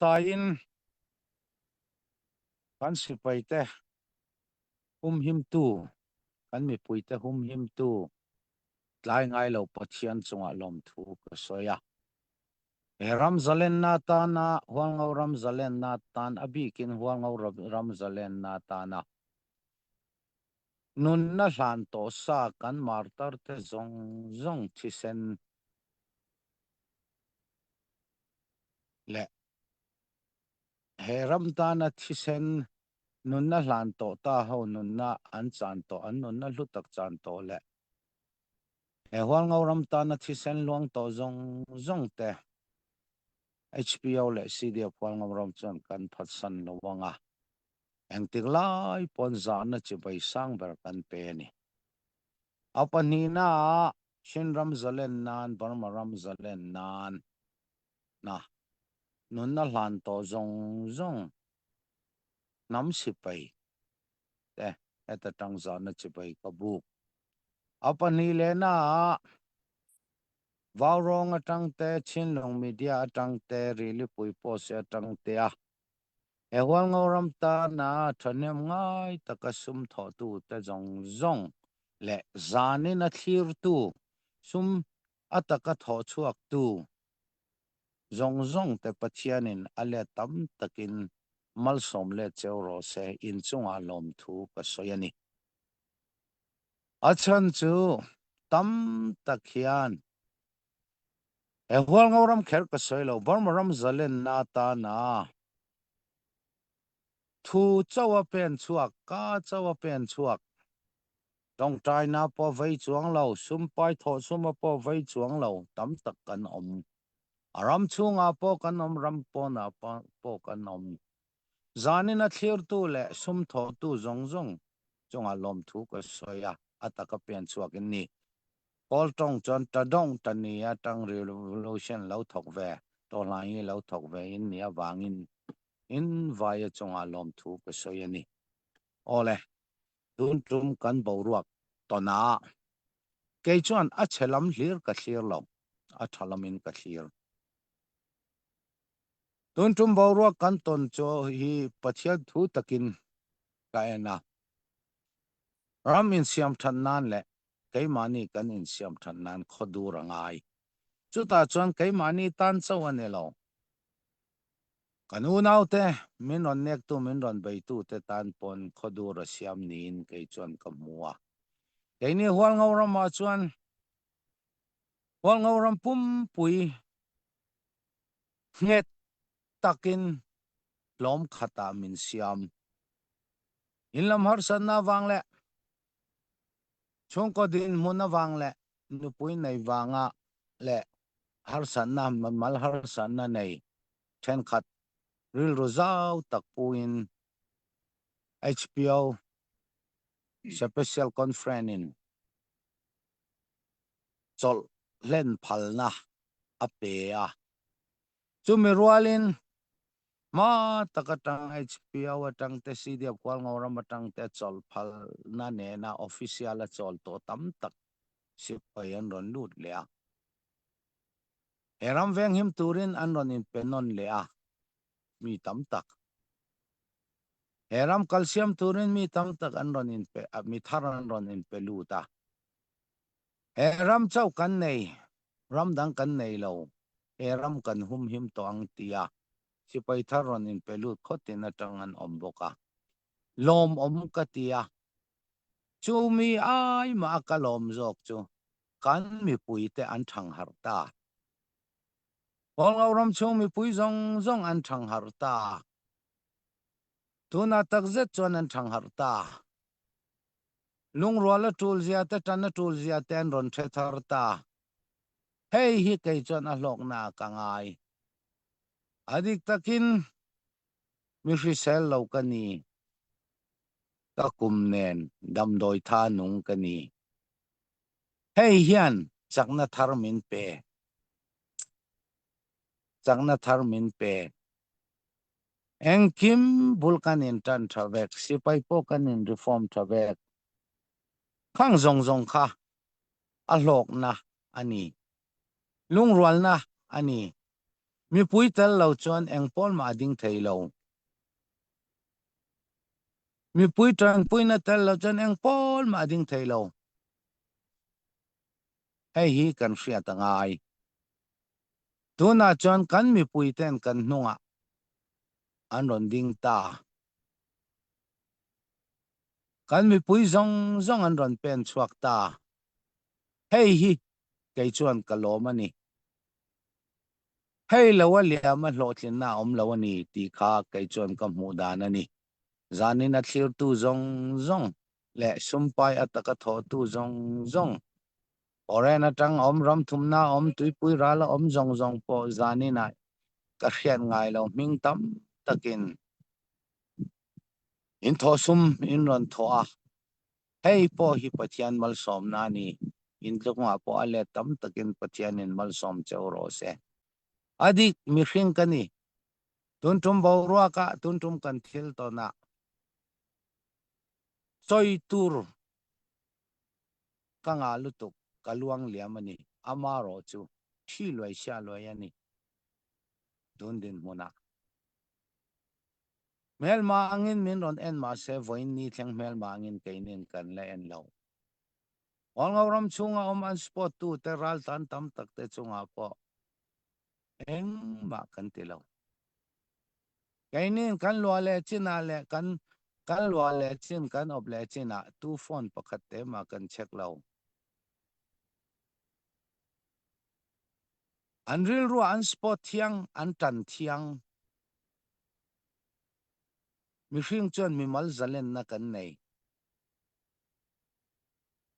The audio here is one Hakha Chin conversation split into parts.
Tain kan sipai te humhimtu, kan mipui te humhimtu tlai ngai lo Pathian cungah lawmthu ka sawi a. He ram zalennak tana Hualngo ram zalennak tan a bikin Hualngo ram zalennak tana nunnak hlan tawh sa kan martar te zong zong thisen le he ram tana thisen nunnak hlan tawh ta ho nunnak an caan tawh an nunnak hlu tak caan tawh le he Hualngo ram tana thisen luang tawh zong zong te HPO le CDF Hualngo ram chuan kan phatsan lo anga engtik lai pawn zahna chibai sang ber kan pe ni. A pahnihna ah Chinram zalen nan Burma ram zalen nan na nunna hlan tawh zawng zawng hnam sipai te heta tang zahna chibai ka buk. A pahnih lehna ah Vaurawng atang te Chinlung Media atang te Rilipui Post atang te a He Hualngo ram tana ṭhahnem ngai taka sum thawhtu te zawng zawng le zan in a thlirtu, sum a taka thawhchuaktu zawng zawng te Pathian in a let tam takin malsawm let cheu rawh seh inn chungah lawmthu ka sawi a ni. A chan cu tam tak hian He Hualngo ram kher ka sawi lo, Burma ram zalenna tana thu cho a pen chuak, ka cho a pen chuak. Tawngtaina pawh vei chuang lo, sumpai thawh suma pawh vei chuang lo, tam tak kan awm. A ram chhungah pawh kan awm, ram pawnah pawh kan awm. Zanin a thlirtu leh sum thawhtu zawng zawng chungah lawmthu ka sawi a, a taka pen chhuak in ni. Kawl tawng chuan Tadong ta ni atang revolution lo thawk ve, tawhlai lo thawk ve in ni avangin in vaia chungah lawmthu ka sawi a ni. Awle, tun tum kan boruak tawnah kei chuan a chhe lam hlir ka thlir lo, a tha lamin ka thlir. Tun tum boruak kan tawn chu hi Pathian thu takin ka en a. Ram insiam that nan leh keimahni kan insiam that nan khaw dur a ngai. Chutah chuan keimahni tan chauh a ni lo. Kan unaute min rawn nektu min rawn beitute tan pawn khaw dur a siam niin kei chuan ka hmu a. Keini Hualngo ramah chuan Hualngo ram pumpui nghet takin tlawm khatah min siam. In lam harsatna avang leh chhungkaw dinhmun avang leh nupui nei vanga leh harsatna mal harsatna nei thenkhat rilru zau tak puin HPO Special Conference in chawlh hlen phalna a pe a. Chumi rualin hma tak atang HPO atang te CDF Kualngo ram atang te chawlh phalna nena official a chawl tawh tam tak sipai an rawn lut leh a. He ram venghim turin an rawn inpe nawn leh a, mi tam tak. He ram kalsiam turin mi tam tak an rawn inpe, mi thar an rawn inpe lut a. He ram chauh kan nei, ram dang kan nei lo, he ram kan humhim tawh ang tia sipai thar rawn inpe lut khawtin atang an awm bawk a. Lawmawm ka ti a, chumi ai mah a ka lawm zawk chu kan mipuite an thangharh ta. Hualngo ram chhung mipui zawng zawng an thangharh ta. Tunah takzet chuan an thangharh ta. Lungrual a tul zia te tan a tul zia te an rawn hre thar ta. Hei hi kei chuan a hlawkna ah ka ngai. A dik takin mi hrisel lo ka ni. Ka kum nen damdawi tha nung ka ni. Hei hian chakna thar min pe. Chakna thar min pe. Engkim bul kan in tan tha vek, sipai pawh kan in reform tha vek. Khang zawng zawng kha a hlawkna a ni. Lungrualna a ni. Mipui tel lo chuan eng pawl mah a ding thei lo. Mipui ṭanpuina tel lo chuan eng pawl mah a ding thei lo. Hei hi kan hriat a ngai. Tunah chuan kan mipui ten kan hnungah an rawn ding ta. Kan mipui zawng zawng an rawn pen chhuak ta. Hei hi kei chuan ka lawm a ni. Hei lo a liam a hlawhtlinna a awm lo a ni tih kha kei chuan ka hmuh dan a ni. Zanin a thlirtu zawng zawng leh sumpai a taka thawhtu zawng zawng, foreign atang awm, ramthumna awm, tuipui ral a awm zawng zawng pawh zaninah ka hriat ngai lo hming tam takin in thawhsum in rawn thawh a. Hei pawh hi Pathian malsawmna a ni. Intlukngah pawh a let tam takin Pathianin malsawm cheu rawh se. A dik, mihring ka ni. Tun tum boruakah, tun tum kan thil tawnah sawi tur ka ngah lutuk, ka luang liam a ni. Amarawh chu thi luai sia luai a ni tun dinhmunah. Hmelma angin min rawn en mahse vawiin ni thleng hmelma angin keinin kan la en lo. Hualngo ram chhunga awm an sport tute raltlan tam tak te chungah pawh engmah kan ti lo. Keinin kan luah leh chinah leh kan kan luah leh chin kan awp leh chinah tu phone pakhat te mah kan check lo. An rilruah an sport thiang, an tan thiang. Mihring chuan mimal zalenna kan nei.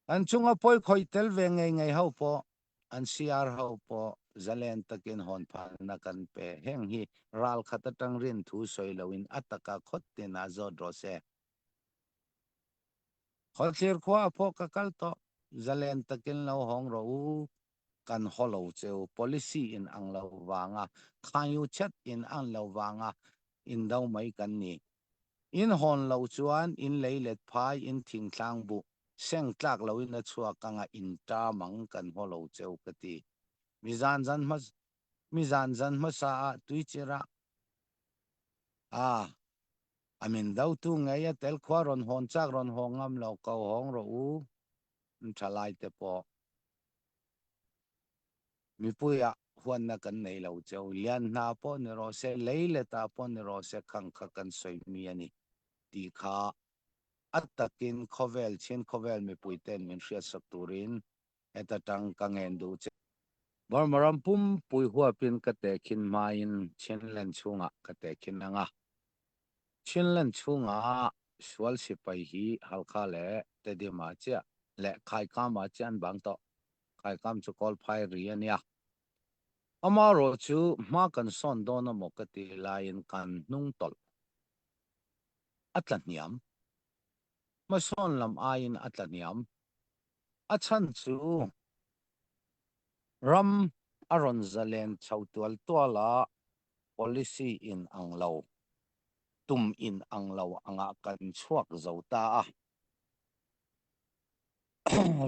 An chunga pawi khawih tel ve ngei ngei ho pawh, an CR ho pawh zalen takin hawn phalna kan pe. Heng hi ral khat atang rin thu sawi loin a taka khawt tin ah zawt rawh se. Khawthlir khua a pawh ka kal tawh, zalen takin lo hawng rawh u. kan haw lo cheu, policy in ang lo vanga, khanyu chet in ang lo vanga in do mai kan ni. In hawn lo chuan in lei let phai, in thingtlang buh seng tlak lo in a chhuak anga in ta mang kan haw lo cheu ka ti. Mi zan zan hma mi zan zan hmasa ah tuichirah a a min do tu ngei a tel khua rawn hawn chak rawn haw ngam lo ko hawng rawh u, thalai te pawh. Mipuiah huanna kan nei lo cheu. Lian hna pawh ni rawh se, lei let ah pawh ni rawh se khang kha kan sawi mi a ni tih kha a takin khawvel chin khawvel mipui ten min hriatsak turin heta tang ka ngen duh che. Burma ram pumpui huapin ka tehkhin hmain Chinland chhungah ka tehkhin ang a. Chinland chhungah sual sipai hi Halkha leh Tedim ah chiah leh Khaikam ah chiah an bang tawh. Khaikam chu Kawlphai ri a nia. Amarawh chu hma kan sawn dawn a maw ka ti laiin kan hnung tawlh a tla hniam. Hmasawn lam aiin a tla hniam. A chhan chu ram a rawn zalen chho tual tual a, policy in ang lo, tum in ang lo angah kan chhuak zo ta a.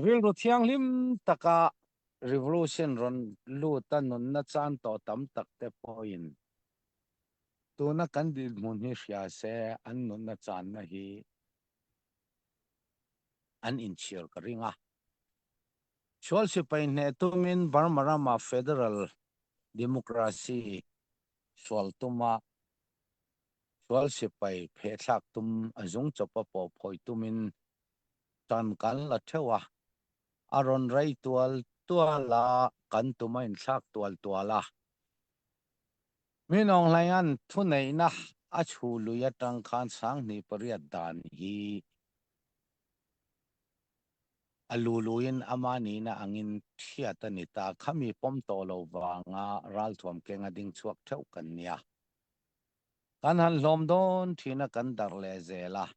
Rilru thianghlim taka revolution rawn lut a nunna chan tawh tam tak te pawhin tuna kan dinhmun hi hria se an nunna channa hi an inchhir ka ring a. Sual sipai hneh tumin Burma rama federal democracy sual tuma sual sipai phehthlak tum a zung chawpa pawh phawi tumin tan kan la theuh a, a rawn rei tual tual a, kan tum a inthlak tual tual a. Min Aung Hlaing-a'n thuneihna a chhu lui atang khan 1800 dan hi a luluin ama nihna angin thiat a ni ta. Khami pawm tawh lo vanga ralthuam keng a ding chhuak theuh kan nia. Kan han hlawm dawn thin a kan darh leh zel a.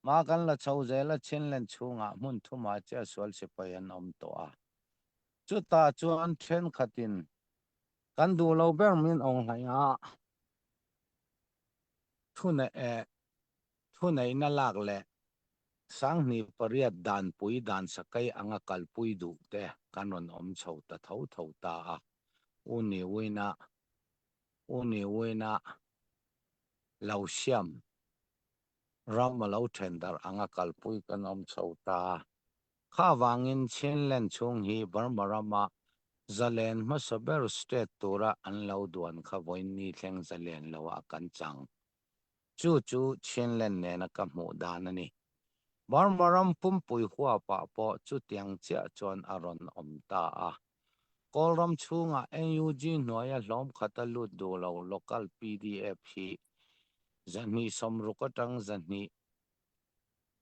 Hma kan la chho zel a Chinland chhungah hmun thumah chiah sual sipai an awm tawh a. Chutah chuan thenkhatin kan duh lo ber min awng hlaih a, thuneihna lak leh 1800 danpui dan sakei anga kalpui duh te kan rawn awm chho ta tho tho ta a. U Ne Win ah U Ne Win ah lo siam ram a lo ṭhendarh ang a kalpui kan um chho ta. Kha vangin Chinland chung hi Burma ram ah zalen hmasa ber state tura an lo duan kha voin ni thleng zalen lo ah kan cang. Cucu Chinland nena ka hmuh dan a ni. Burma ram pumpui huapah pawh chutiang chiah chuan a rawn awm ta a. Kawlram chungah NUG hnuaia hlawm khat a lut duh lo local PDF hi 260 atang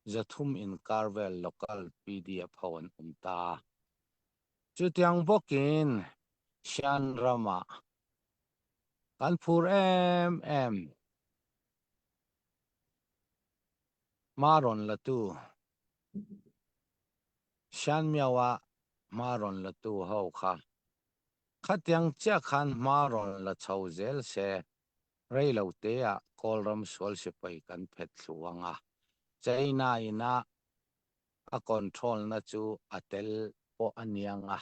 203 inkar vel local PDF ho an awm ta. Chutiang bawkin Shan ramah kan phur em em. Hma rawn latu Shan Miao-a hma rawn latu ho kha khatiang chiah khan hma rawn la chho zel se, rei lo teah Kawlram sual sipai kan phet thlu ang a, China ina a control na chu a tel pawh a niang a.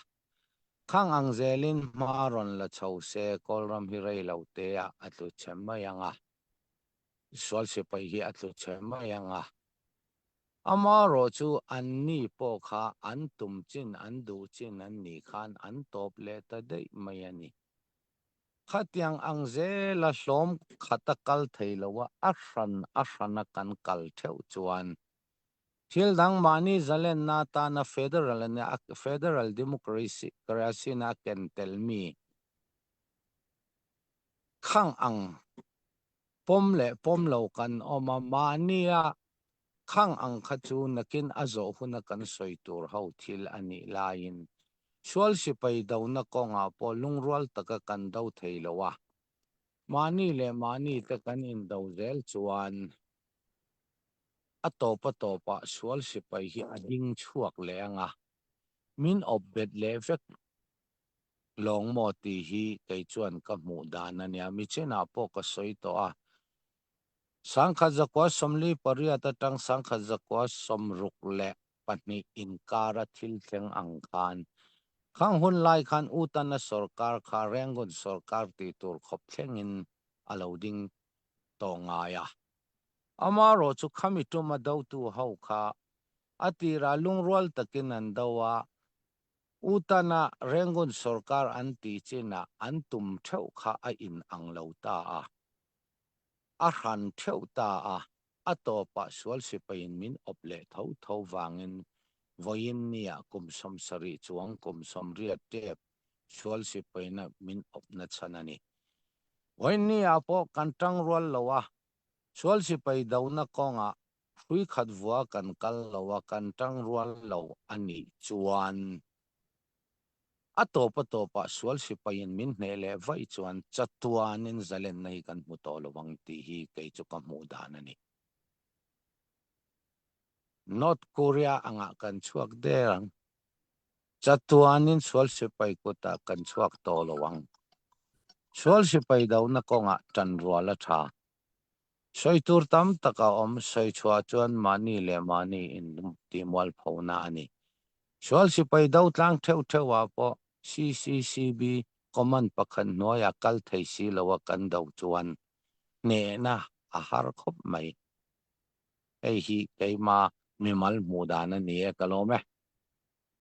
Khang ang zelin hma rawn la chho se Kawlram hi rei lo teah a tlu chhe mai ang a, sual sipai hi a tlu chhe mai ang a. Amaherawh chu anni pawh kha an tum chin an duh chin an nih khan an tawp leh ta daih mai a ni. Khatiang ang zela hlawm khata kal thei loa a hran a hrana kan kal theuh chuan thil dang mahni zalenna atana federal federal democracy na a ken tel mi khang ang pawm leh pawm lo kan awm a, mahnia khang ang kha chu nakin a zawh huna kan sawi tur ho thil a nih laiin sual sipai dona kawngah pawh lungrual taka kan do thei lo a, mahni leh mahni te kan indo zel chuan a tawp a tawpah sual sipai hi a ding chhuak leh ang a, min awp bet leh vek Lawng maw tih hi kei chuan ka hmuh dan a nia, michinah pawh ka sawi tawh a. 1948 atang 1962 inkara thil thleng ang khan, khang hun lai khan Utana sorkar kha Rangoon sorkar tih tur khawp thlengin a lo ding tawh ngai a. Amaherawh chu khami tuma dotu ho kha a tirah lungrual takin an do a, Utana Rangoon sorkar an tih chinah an tum theuh kha a in ang lo ta a, a hran theuh ta a, a tawpah sual sipaiin min awp leh tho tho vangin vawiin nia kum 70 chuang kum 80 tep sual sipaina min awpna chhan a ni. Vawiin nia pawh kan tangrual lo a, sual sipai dona kawngah Hrui khat vua kan kal lo a, kan tangrual lo a nih chuan a tawp a tawpah sual sipaiin min hneh leh vaih chuan chatuanin zalenna hi kan hmu tawh lo ang tih hi kei chu ka hmuh dan a ni. North Korea angah kan chhuak der ang. Chatuanin sual sipai kutah kan chhuak tawh lo ang. Sual sipai dohna kawngah tanrual a tha. Sawi tur tam tak a awm, sawi chhuah chuan mahni leh mahni in tihmualphona a ni. Sual sipai do tlang theuh theuh ah pawh CCCB command pakhat hnuaiah kal thei si lo a kan do chuan hnehna a har khawp mai. Hei hi keima mimal hmuh dan a ni e, ka lawm e.